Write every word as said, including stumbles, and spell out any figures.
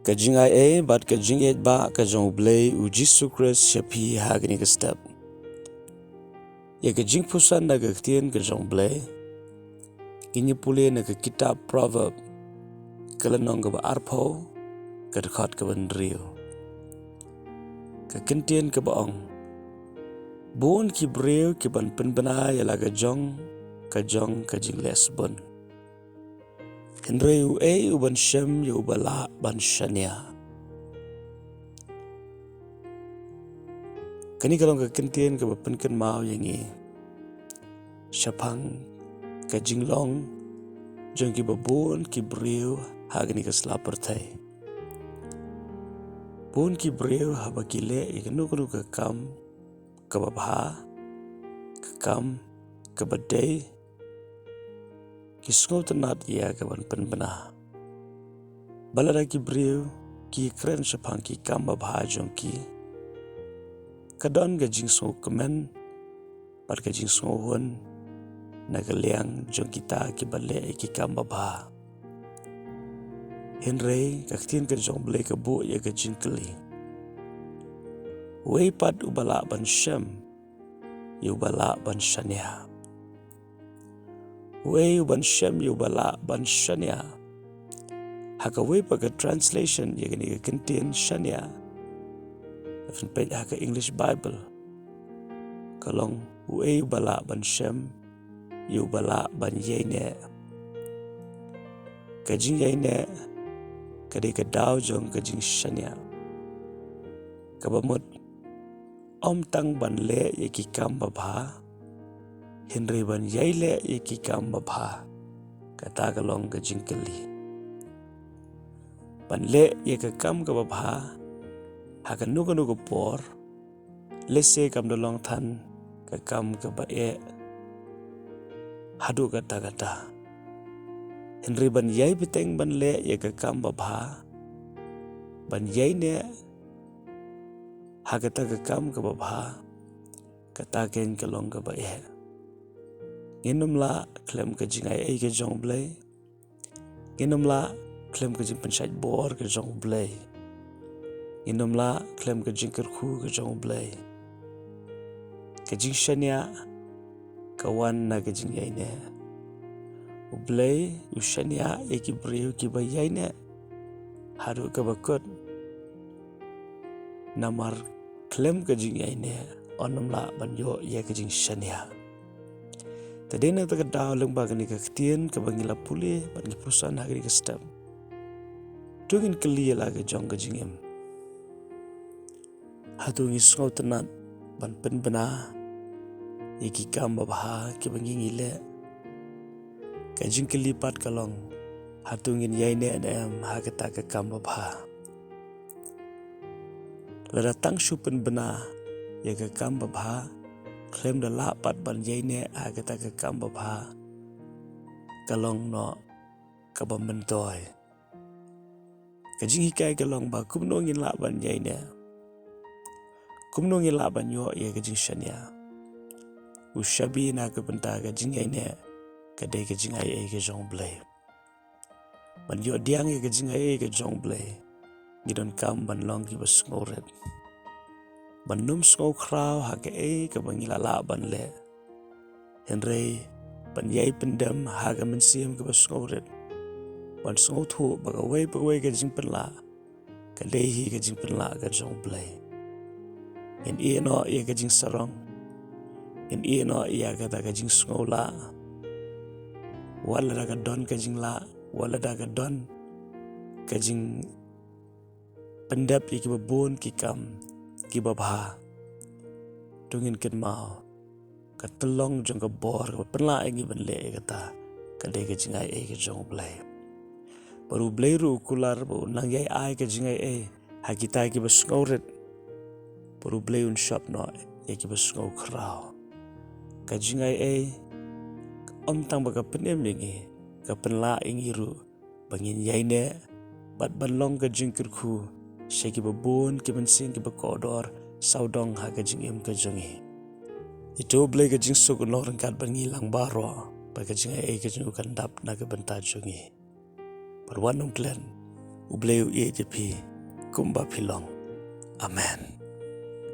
Ka jingai ei bad ka jingïeit ba ka jong U Blei U Jisu Khrist sha phi ha kane ka step. Ïa ka jingpuson na ka ktien ka jong U Blei, ngin ïa pule na ka kitab Proverb, ka lynnong kaba arphew, ka dkhot kaba hynriew. Ka kyntien kaba ong: Bun ki briew ki ban pynbna ïa la ka jong ka jong ka jingleh sbun. Hynrei uei u ban shem ïa uba lah ban shaniah? Kane ka long ka kyntien kaba pynkynmaw ïa ngi shaphang ka jinglong jong kiba bun ki briew ha kane ka sla pyrthei. Bun ki briew haba ki leh ïa kano kano ka kam kaba bha, ka kam kaba dei, ki sngewtynnat ïa ka ban pynbna. Ba lada ki briew ki kren shaphang ki kam babha jong ki, ka don ka jingsngewkmen bad ka jingsngewhun na ka liang jong kita kiba leh ïa ki kam babha. Hynrei ka ktien ka jong U Blei ka buh ïa ka jingkylli: Uei pat uba lah ban shem ïa uba lah ban shaniah? Uei u ban shem ïa uba lah ban shaniah? Ha kawei pat ka translation ïa kane ka kyntien shaniah, lada phin peit ha ka English Bible, ka long: Uei uba lah ban shem ïa uba lah ban ïaineh? Ka jingïaineh ka dei ka daw jong ka jingshaniah, kaba mut ym tang ban leh ïa ki kam babha, hynrei ban ïai leh ïa ki kam babha. Kata ka long ka jingkylli. Ban leh ïa ka kam kaba bha ha kano kano ka por, lehse kam da long than ka kam kaba eh haduh katta katta. Hynrei ban ïai bteng ban leh ïa ka kam babha, ban ïaineh ha kata ka kam kaba bha, kata keiñ ka long kaba eh. Ngin ym lah khlem ka jingaiei ka jong U Blei. Ngin ym lah khlem ka jingpynshait bor ka jong U Blei. Ngin ym lah khlem ka jingkyrkhu ka jong U Blei. Ka jingshaniah ka wan na ka jingïaineh. U Blei u shaniah ïa ki briew kiba ïaineh haduh kaba kut. Namar khlem ka jingïaineh yn ym lah ban ïoh ïa ka jingshaniah. Te dei na kata ka daw lyngba kane ka ktien kaba ngi la pule bad ngi puson ha kane ka step, to ngin kylli ïa la ka jong ka jingim. Hato ngi sngewtynnat ban pynbna ïa ki kam babha kiba ngi ngi leh? Ka jingkylli pat ka long, hato ngin ïaineh ne em ha kata ka kam babha? Lada tang shu pynbna ïa ka kam babha khlem da lah pat ban ïaineh ha kata ka kam babha, ka long noh kaba myntoi. Ka jinghikai ka long ba kumno ngin lah ban ïaineh, kumno ngin lah ban ïoh ïa ka jingshaniah. U shabi na ka bynta ka jingïaineh ka dei ka jingaiei ka jong U Blei. Ban ïoh pdiang ïa ka jingaiei ka jong U Blei, ngi donkam ban long kiba sngewrit, ban ym sngewkhraw ha kaei kaba ngi la lah ban leh, hynrei ban ïai pyndem ha ka mynsiem kaba sngewrit, ban sngewthuh ba kawei pa kawei ka jingpynlah ka dei hi ka jingpynlah ka jong U Blei. Ngin ïeh noh ïa ka jingsarong, ngin ïeh noh ïa kata ka jingsngewlah. Wat lada ka don ka jinglah, wat lada ka don ka jingpyndep ïa kiba bun ki kam kiba bha, to ngin kynmaw ka tyllong jong ka bor kaba pynlah ïa ngi ban leh ïa kata ka dei ka jingaiei ka jong U Blei. Bad U Blei ruh u kular ba un nang ïai ai ka jingaiei ha kita kiba sngewrit, bad U Blei un shop noh ïa kiba sngewkhraw. Ka jingaiei ym tang ba ka pynim ïa ngi, ka pynlah ïa ngi ruh ba ngin ïaineh bad ban long ka jingkyrkhu sha kiba bun ki mynsiem kiba kordor sawdong ha ka jingim ka jong ngi. Ïa to U Blei ka jingsuk un long ryngkat bad ngi lang baroh, bad ka jingaiei ka jong u kan dap na ka bynta jong ngi. Bad wat nym klet, U Blei u ïeit ïa phi kumba phi long. Amen.